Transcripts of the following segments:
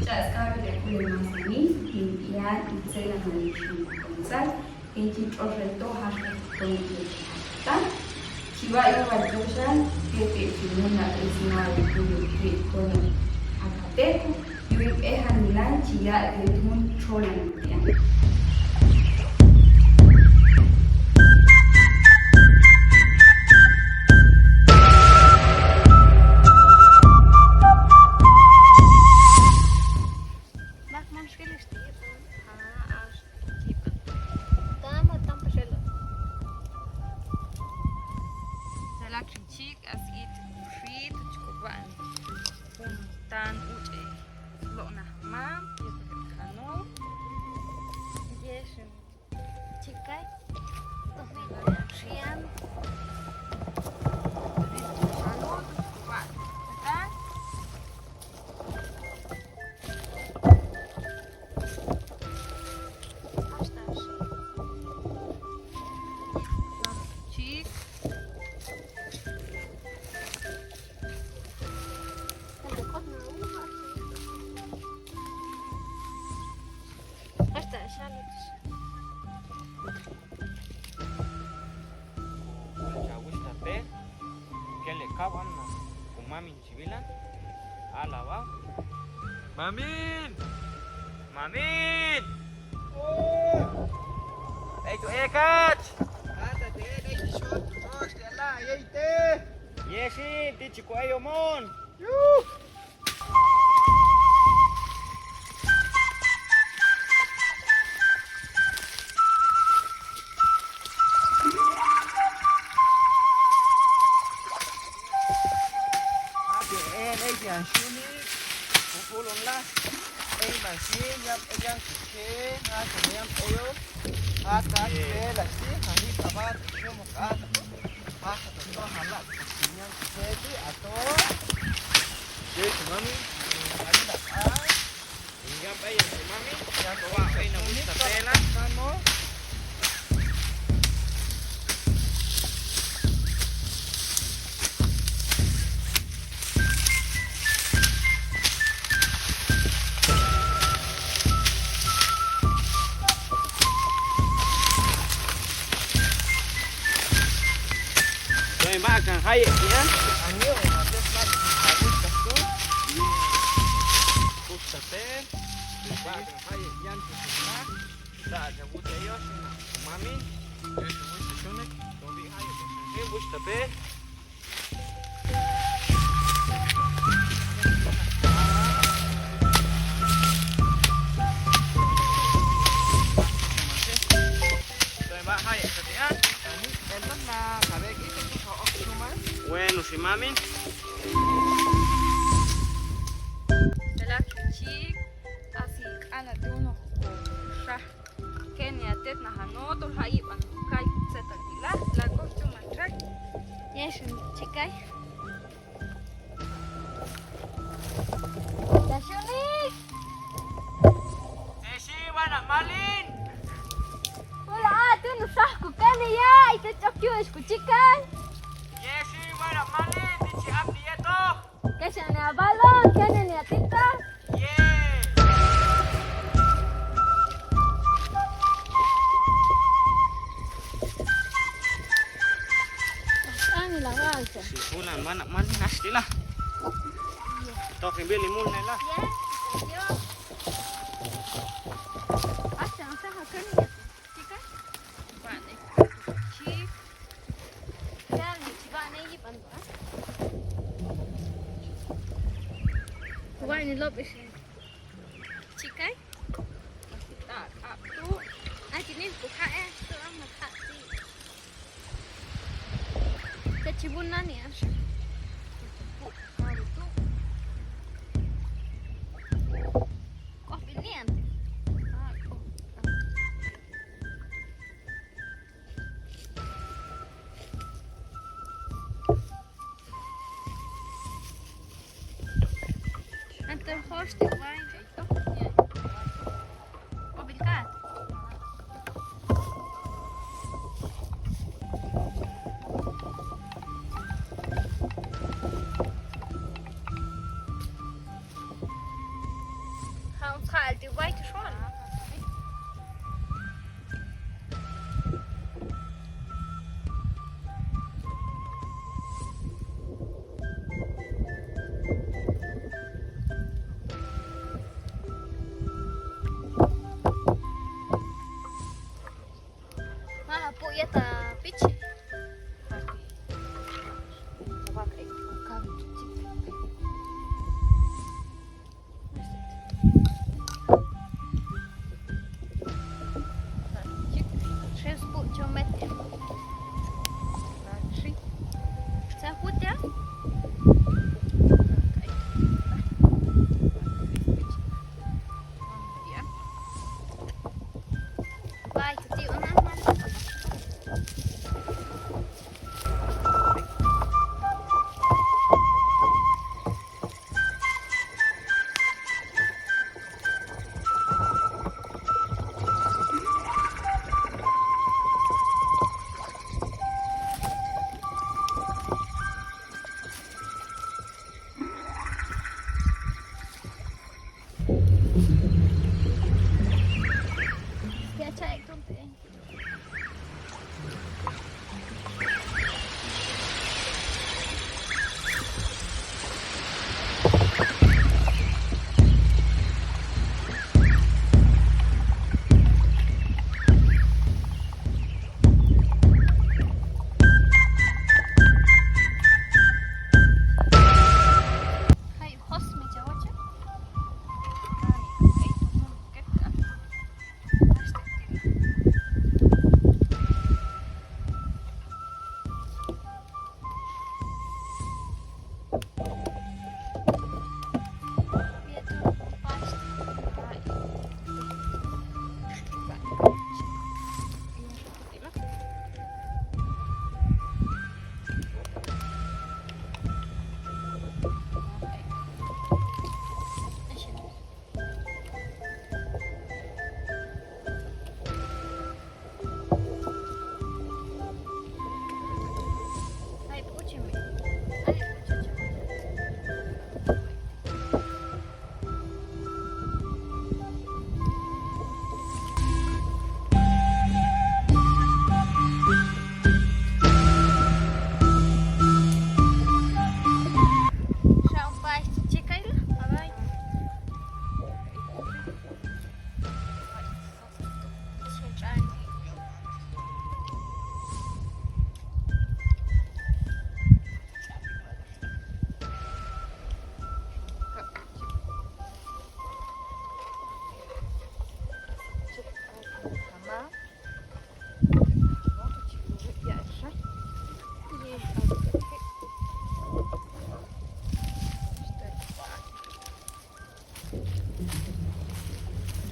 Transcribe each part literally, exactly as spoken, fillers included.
Cha'skabile kule masani, ni ian itsela mani chun konsal, enchi troshel to hashka to ni ta. Chiva iwa joshan, tete chimuna esina kule ke kona akateko, yui ehanila chia de tun cholan ya. Mak mam shkilish ti. Ah, ah, shkilish. Tama, tama shelo. Sela krichik as it free to chikoban. Pun tan uche. Lo na mam, yet kano. Yes. Chikai. Tohme shian. Kano to chikoban. Tan. Kele kawan na ku mamin. Chivilan. Alabao. Mamin. Mamin. Ei tu ekat. Ata te ei tu shot. Hostia la ei te. Yesi, ti chiku ayo mon. Yu. Ate en ei ti ashuni, kupulun la, ei masi nyam ei yang kuche, ha nyam eyo, ha ta te la si, ha ni kaba tu shumu ka. Aka to hala, nyam kuche ti ato. Yesu mami, ani la a. Inga pa Yesu mami, ya to wa ai na musta pela. Kano. Soy ba kan haye ya. Ani o ma des ma des ma gusta tu. Gusta te. Ba kan haye yan tu na. Sa ya gusta yo sina. Mami. Yo gusta shone. Soy haye. Ni gusta te. Bueno, si mami. Sela krichik, asi kana duno ko sha. Kenia tetna hano to haiban kai seta dila la ko chuma trak. Yesu chikai. Yashuni. Yesu wana malin. Hola, ah, tu no sah ku kenia, ite chokyu es ku chikai. Yesu wana malin, ti chi apni yeto. Keshane a balón, kene ni a tita. Yee. Ani la walta. Si fulan mana man nastila. Toki bili mun nela. Yes. Yo. Hasta no sa hakani. Chica. Vale. Chi. Vean, chi va ne yi pan va. Wai ni lo pe shi. Chikai. Asi ta ka tu. Ai, chi ni ku ka e, tu ama ka ti. Ka chi bu na ni a shi. Ku ka tu. Ko fi ni an. Ah, ko. Anton hosti wine, toch? Ja. Op elkaar. Ons gaat die witte schoen. Mama, put je ta pitje. Zes put je mete. Zes put je.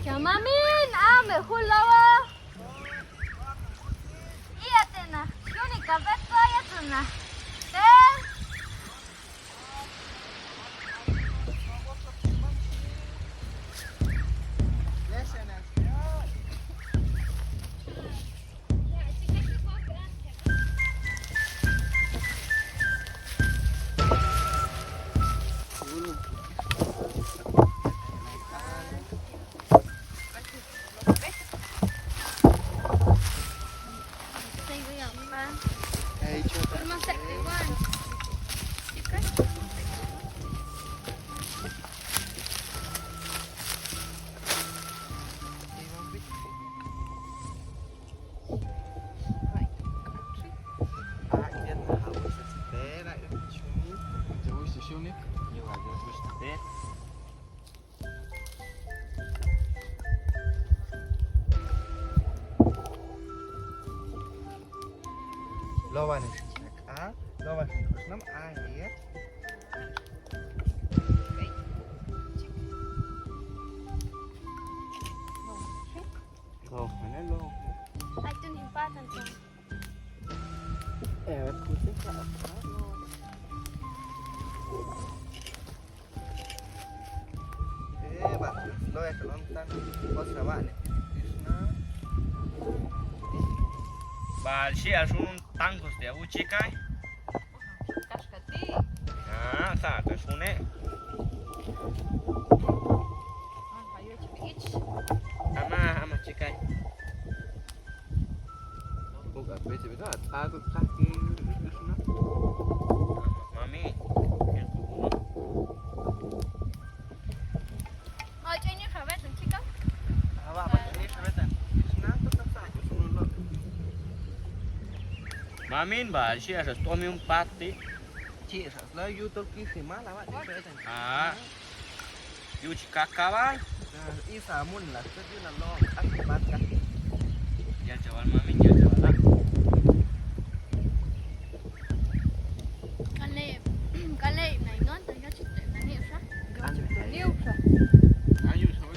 Kia mamin, ame hulowa. Iya tena, yuni kabeto ya tena. Eh? Lowa ni snak a, lowa ni kusnam a, ya. Low, mana low? Ai, tu ni empatan, so. Eh, puse ka. Eh, ba, low ya kalon tan. Bos na ba ni. Ba, si asun tangkus dia uci kai. Kashkati. Ah, sa, kashune. Mami. Mamin ba, si asa tomi un pati. Chi asa la yu to kisi mala ba. Ah. Yu chi kaka ba. Isa mun la, yu na lo, ati pati. Ya chaval, mamin, ya chaval. Kale, kale, na ingon, ta yo chiste, na ni usa. Yo chiste, ni usa. Ayu, sabe.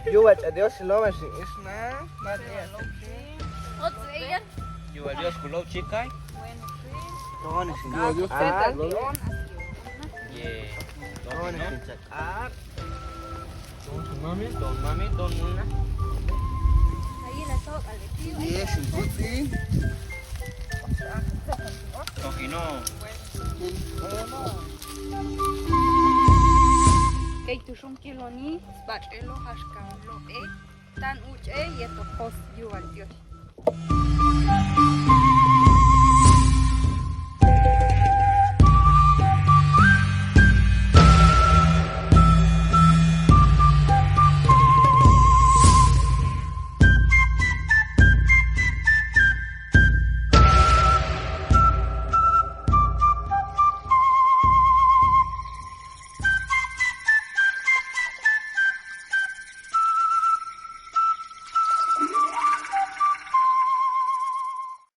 Yuwa cha Dios lo ma si isna. Otro ella. Yuwa Dios ku lo chikai. Toni sin Dios. Ye. Toni sin chakar. Don mami, don mami, don muna. Ye sin kutsi. Tokino. Kei tu xunki lo ni, sbachelo, haxka lo e, tan uche, ye to kos, yuwa Dios.